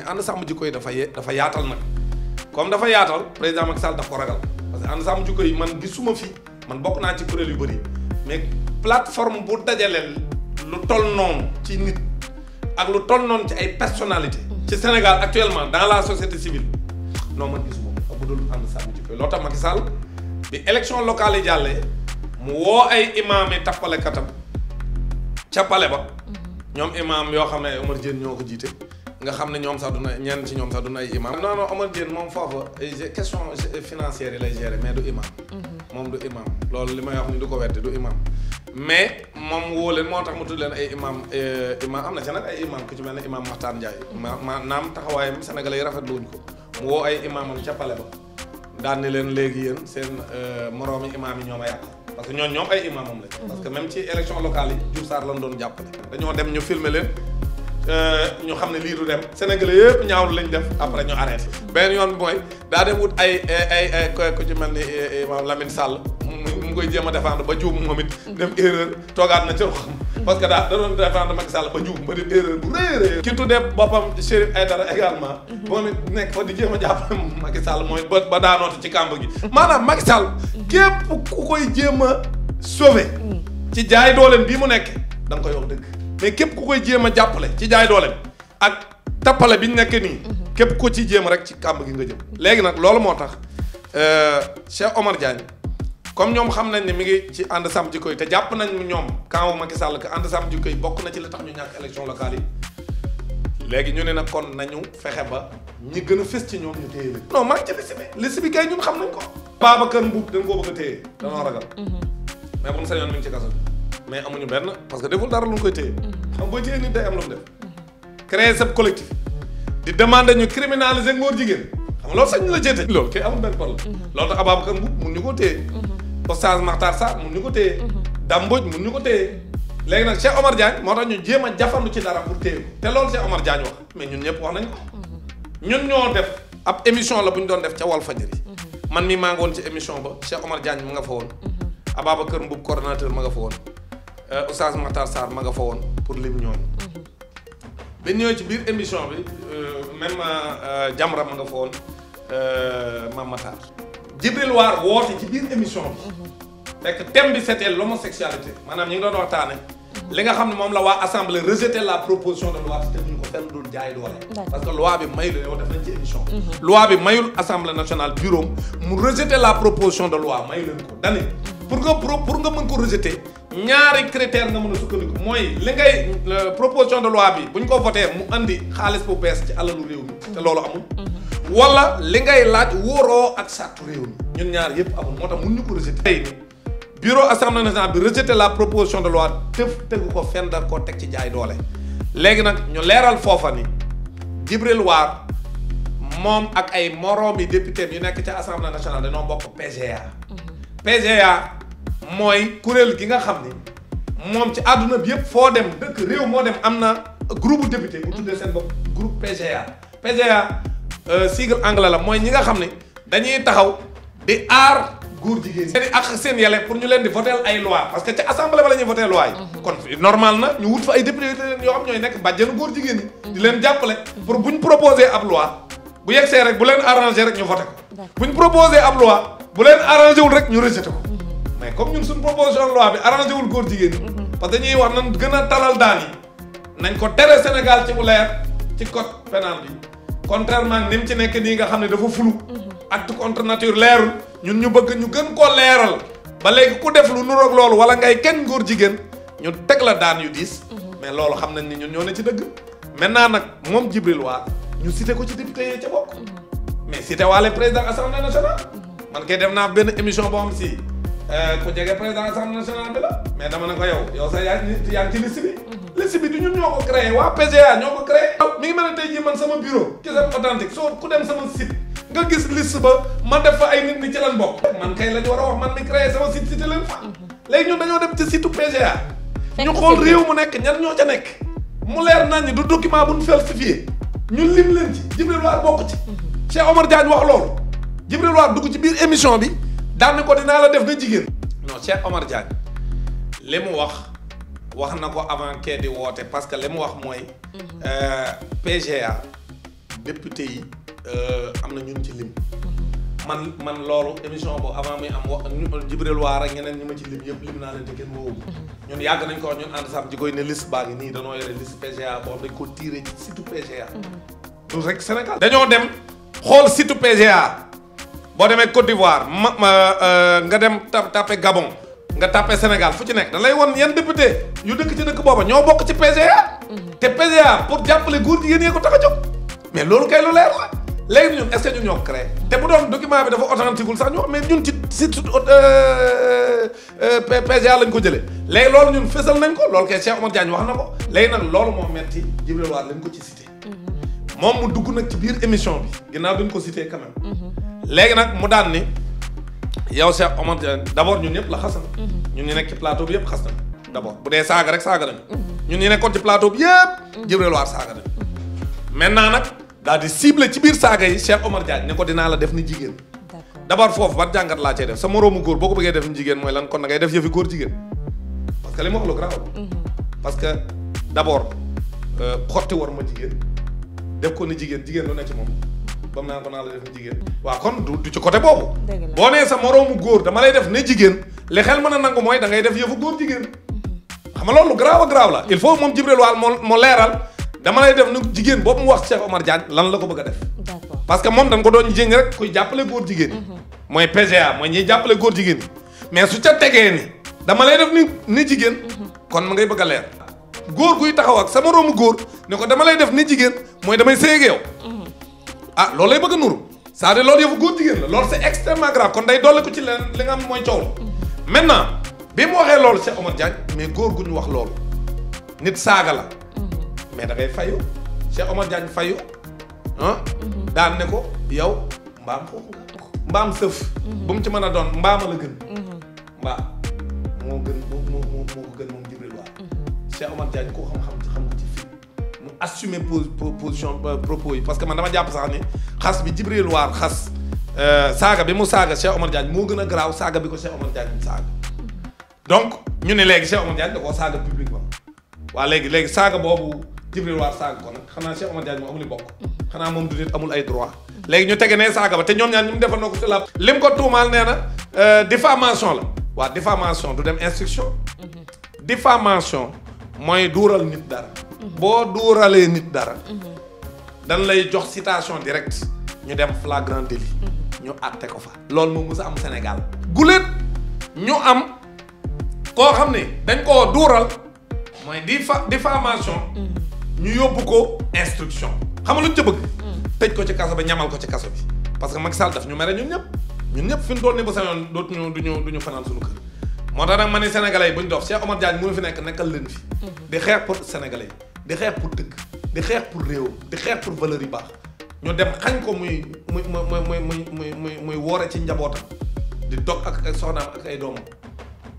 ànd sàmm jikko yi dafa yaatal nag comme dafa yaatal président Macky Sall daf ko ragal parce que ànd sàmm jikko yi man gisuma fi man bokk naa ci kuréel yu bëri mais plateforme bu dajaleel lu toll noonu ci nit ak lu toll noonu ci ay personnalité ci Sénégal actuellement dans la société civile non man gisuma bu dul ànd sàmm jikko yi loo tax Macky Sall bi élection locale yi jàllee mu woo ay imaam yi tappalekatam ca pale ba ñoom imaam yoo xam ne Oumar Diagne ñoo ko jiite nga xam ne ñoom sax du na ñenn ci ñoom sax du na ay imam non non Oumar Diagne moom foofa question financière yi lay gérer mais du imam moom du imam loolu li may wax ni du ko weddi du imam mais moom woo leen moo tax mu tudd leen ay imam am na ci nag ay imam ku ci mel ne imam Makhtar Ndiaye naam taxawaayam sénégalais yi rafetlu wuñ ko mu woo ay imamam ca pale ba daan ni leen léegi yéen seen moroomi imam yi ñoom a yàq parce que ñoom ay imamam lañ parce que même ci élection locale yi Diouf Sarr lañ doon jàppale dañoo dem ñu filmer leen ñu xam ne lii du dem Sénégalais yëpp ñaawlu lañ def après ñu arrêté benn yoon bi mooy daa dem wut ay ku ci mel ni Imam Lamine Sall mu koy jéem a défendre ba juum moom it def erreur toogaat na ci xam parce que da doon défendre Macky Sall ba juum ba def erreur bu rëy ki tuddee boppam Chérif Aïdara également moom it nekk fa di jéem a jàppale Macky Sall mooy ba daanooti ci kàmb gi maanaam Macky Sall képp ku koy jéem a sauver ci jaay dooleem bii mu nekk da nga koy wax dëgg mais képp ku koy jéem a jàppale ci jaay dooleem ak tappale bi ñu nekk nii képp ko ci jéem rek ci kàmb gi nga jëm léegi nag loolu moo tax Cheikh Oumar Diagne comme ñoom xam nañ ne mi ngi ci ànd sàmm jikko yi te jàpp nañ ñoom camp Macky Sall que ànd sàmm jikko yi bokk na ci li tax ñu ñàkk élection locale yi léegi ñu ne nag kon nañu fexe ba ñi gën a fës ci ñoom ñu téye leen non maa ngi ci liste bi kay ñun xam nañ ko Babacar Mboup dañ koo bëgg a téye danoo ragal mais bu ñu sañoon mi ngi ci kaso mais amuñu benn parce que deful dara lu ñu koy téye xam boo téye nit day am lu mu def créer sab collectif di demander ñu criminaliser ngóor jigéen xam nga loolu sax ñu la jéete loolu kay amul benn problème loolu tax Ababacar Mboup mun ñu ko téye Oustaz Makhtar Sarr mun ñu ko téye Dame Mbodj mun ñu ko téye léegi nag Cheikh Oumar Diagne moo tax ñu jéem a jafandu ci dara pour téye ko te loolu Cheikh Oumar Diagne wax mais ñun ñëpp wax nañ ko ñun ñoo def ab émission la bu ñu doon def ca Walfadjri man mii maa ngi woon ci émission ba Cheikh Oumar Diagne mu nga fa woon Ababacar Mboup coordonnateur ma nga fa woon Oustaz Makhtar Sarr ma nga fa woon pour lim ñooñu ba ñëwee ci biir émission bi même Jamra ma nga fa woon Mame Matar Djibril War woote ci biir émission bi fekk thème bi c'était l'homosexualité maanaam ñi ngi doon waxtaane li nga xam ne moom la waa assemblée rejeté la proposition de loi te ñu ko fenn dul jaay doole parce que loi bi mayul yow def nañ ci émission loi bi mayul assemblée nationale bureau mu rejeté la proposition de loi mayu leen ko dani pour nga mën ko rejeter ñaari critère nga mën a sukkandiku mooy li ngay proposition de loi bi bu ñu ko voté mu andi xaalis bu bees ci alalu réew mi te loolu amul wala li ngay laaj wóoroo ak sàttu réew mi ñun ñaar yëpp amul moo tax mun ñu ko rejeter tey ni bureau assemblée nationale bi rejeté la proposition de loi tegu ko fenn da koo teg ci jaay doole léegi nag ñu leeral foofa ni Djibril War moom ak ay moroomi député yu nekk ci assemblée nationale dañoo bokk PGA mooy kuréel gi nga xam ni moom ci àdduna bi yëpp foo dem dëkk réew moo dem am na groupe député bu tuddee seen bopp groupe PGA sigle anglais la mooy ñi nga xam ne dañuy taxaw di aar góor jigéen ñi ak seen yele pour ñu leen di voter ay loi parce que ci assemblée ba la ñuy voter loi yi kon normal na ñu wut fa ay député yoo xam ñooy nekk bàjjenu góor jigéen ñi di leen jàppale pour buñ proposer ab loi bu yegsee rek bu leen arrangé rek ñu voté ko buñ proposer ab loi bu leen arrangé wul rek ñu rejeté ko mais comme ñun suñ proposition de loi bi arrangé wul góor jigéen ñi parce que dañuy wax nan gën a talal daan yi nañ ko tere Sénégal ci bu leer ci code pénal bi contrairement ni mu ci nekk nii nga xam ne dafa flou acte contre nature leerul ñun ñu bëgg ñu gën koo leeral ba léegi ku def lu nuroog loolu wala ngay kenn góor jigéen ñu teg la daan yu diis mais loolu xam nañ ni ñun ñoo ne ci dëgg maintenant nag moom Djibril War ñu cité ko ci député yee ca bokk mais cité waale président assemblée nationale man kay dem naa benn émission boo xam si ku jege président assemblée nationale bi la mais dama ne ko yow sax yaa ngi ci liste bi liste bi du ñun ñoo ko créé waa PGA ñoo ko créé mi ngi mel ne tey jii man sama bureau ci seen authentique soo ku dem sama site nga gis liste ba ma def fa ay nit ni ci lan bokk man kay la ñu war a wax man mi créé sama site cité leen fa léegi ñun dañoo dem ci site PGA ñu xool réew mu nekk ñan ñoo ca nekk mu leer nañ du document bu ñu falsifié ñun lim leen ci Djibril War bokk ci Cheikh Oumar Diagne wax loolu Djibril War dugg ci biir émission bi daan ko dinaa la def nga jigéen non Cheikh Oumar Diagne li mu wax na ko avant kee di woote parce que li mu wax mooy PGA député yi am na ñun ci lim. man loolu émission boobu avant muy am wax Yeureul ak ñeneen ñi ma ci lim yëpp lim naa leen te kenn woowu ñun yàgg nañ ko wax ñun ànd sam ji koy ne liste baa ngi nii dañoo yore liste PGA boo xam dañ ko tiré ci site PGA. du rek Sénégal. dañoo dem xool site PGA boo demee Côte d'Ivoire nga dem tapé Gabon nga tapé Sénégal fu ci nekk da lay won yan député yu dëkk ci dëkk booba ñoo bokk ci PGA. te PGA pour jàppale góor jigéen yee ko tax a jóg mais loolu kay lu leer la. léegi ñun est-ce que ñun ñoo ko créé te bu doon document bi dafa authentique sax ñu wax mais ñun ci site PGA lañ ko jëlee léegi loolu ñun fësal nañ ko loolu kay Cheikh Oumar Diagne wax na ko léegi nag loolu moo metti Yeureul lañ ko ci cité moom mu dugg nag ci biir émission bi ginnaaw bi ñu ko cité quand même léegi nag mu daan ni yow Cheikh Oumar Diagne d'abord ñun ñëpp la xas na ñun ñu nekk ci plateau bi yëpp xas na d'abord bu dee saaga rek saaga nañ ñun ñu nekkoon ci plateau bi yëpp Yeureul saaga nañ maintenant nag daal di ciblé ci biir saaga yi Cheikh Oumar Diagne ne ko dinaa la def ni jigéen. d'abord foofu ban jàngat laa cay def sa moroomu góor boo ko bëggee def ni jigéen mooy lan kon da ngay def yëfi góor jigéen parce que li ma wax lu grave parce que d'abord xotti war ma jigéen def ko ni jigéen lu ne ci moom ba mu naan ko naa la def ni jigéen. waaw kon du ci côté boobu. boo nee sa moroomu góor dama lay def ne jigéen li xel mën a nangu mooy da ngay def yëfu góor jigéen xam nga loolu lu grave la il faut moom Yeureul moo leeral. dama lay def nu jigéen boobu mu wax Cheikh Oumar Diagne lan la ko bëgg a def. d'accord parce que moom dañ ko doon jéng rek kuy jàppale góor jigéen ñi. mooy PGA mooy ñiy jàppale góor jigéen ñi. mais su ca tegee ni dama lay def ni jigéen. kon ma ngay bëgg a leer. góor guy taxaw ak sama rombu góor ne ko dama lay def ni jigéen mooy damay sëy ak yow. ah loolu lay bëgg a nuru c'est-à-dire loolu yëfu góor jigéen la loolu c'est extrêmement grave kon day dolli ko ci leen li nga am mooy coow la. maintenant bi mu waxee loolu Cheikh Oumar Diagne mais góor gu ñu wax loolu nit saaga la. mais da ngay fayu Cheikh Oumar Diagne fayu daan ne ko yow mbaam foofu mbaam sëf bu mu ci mën a doon mbaama la gën mbaam moo gën moo ko gën moom Yeureul Cheikh Oumar Diagne koo xam ko ci fi mu assumer position propos yi parce que man dama jàpp sax ni xas bi Yeureul xas saaga bi mu saaga Cheikh Oumar Diagne moo gën a garaaw saaga bi ko Cheikh Oumar Diagne saaga donc ñu ne léegi Cheikh Oumar Diagne da koo saaga publiquement waa léegi saaga boobu Yeureul saaga ko nag xanaa Cheikh Oumar Diagne moom amul bokk xanaa moom du nit amul ay droit léegi ñu tege ne saaga ba te ñoom ñaar ñu mu defandoo ko ci la lim ko tuumaal nee na diffamation la waa diffamation du dem instruction diffamation mooy duural nit dara boo duuralee nit dara dañ lay jox citation directe ñu dem flagrant délit ñu àtte ko fa loolu moom mës a am Sénégal guléet ñu am koo xam ne dañ koo duural mooy diffamation ñu yóbbu ko instruction xam nga lu ñu ca bëgg. tëj ko ci kaso ba ñamal ko ci kaso bi parce que Macky Sall daf ñu mere ñun ñëpp fi mu toll nii ba sañoon dootuñu duñu fanaan suñu kër. moo tax nag ma ne sénégalais yi buñ dof Cheikh Oumar Diagne mu fi nekk nekkal leen fi. di xeex pour sénégalais yi di xeex pour dëgg di xeex pour réewam di xeex pour valeur yu baax ñu dem xañ ko muy woore ci njabootam di dog ak soxnaam ak ay doomam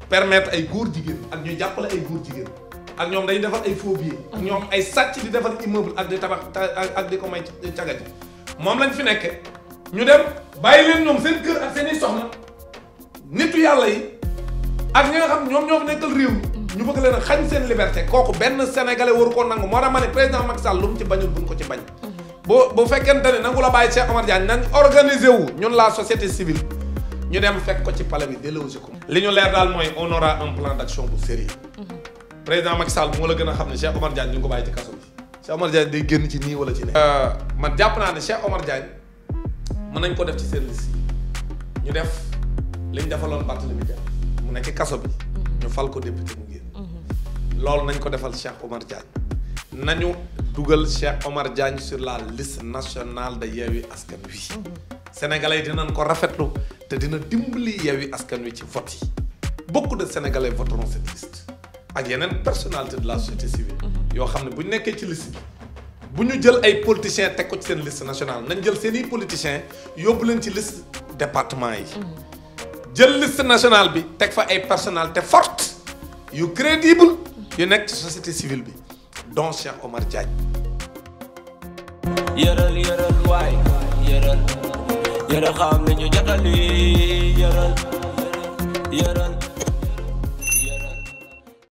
permettre ay góor jigéen ak ñuy jàppale ay góor jigéen. ak ñoom dañuy defar ay faux billets ak ñoom ay sàcc di defar immeuble ak di tabax ak di ko may cagati moom lañ fi nekke ñu dem bàyyi leen ñoom seen kër ak seen i soxna nitu yàlla yi ak ñi nga xam ñoom ñoo fi nekkal réew mi ñu bëgg leen a xañ seen liberté kooku benn sénégalais waru koo nangu moo tax ma ne président Macky Sall lu mu ci bañul buñ ko ci bañ bu fekkente ne nangu la bàyyi Cheikh Oumar Diagne nañ organiser wu ñun la société civile ñu dem fekk ko ci palais bi déloger ko li ñu leer daal mooy on aura un plan d'action bu sérieux président Macky Sall moo la gën a xam ne Cheikh Oumar Diagne ñu ngi ko bàyyi ci kaso bi Cheikh Oumar Diagne day génn ci nii wala ci ne man jàpp naa ne Cheikh Oumar Diagne mën nañ ko def ci seen liste yi ñu def li ñu defaloon Barthélémy Dias mu nekk ci kaso bi ñu fal ko député mu génn loolu nañ ko defal Cheikh Oumar Diagne nañu dugal Cheikh Oumar Diagne sur la liste nationale de Yewwi Askan Wi sénégalais yi dinañ ko rafetlu te dina dimbali Yewwi Askan Wi ci vote yi beaucoup de sénégalais voteront cette liste ak yeneen personnalité de la société civile yoo xam ne bu ñu nekkee ci liste bi bu ñu jël ay politiciens teg ko ci seen liste nationale nañ jël seen i politiciens yóbbu leen ci liste département yi jël liste nationale bi teg fa ay personnalité forte yu crédible yu nekk ci société civile bi dont Cheikh Oumar Diagne. Yeureul waay Yeureul xam nañu jotali Yeureul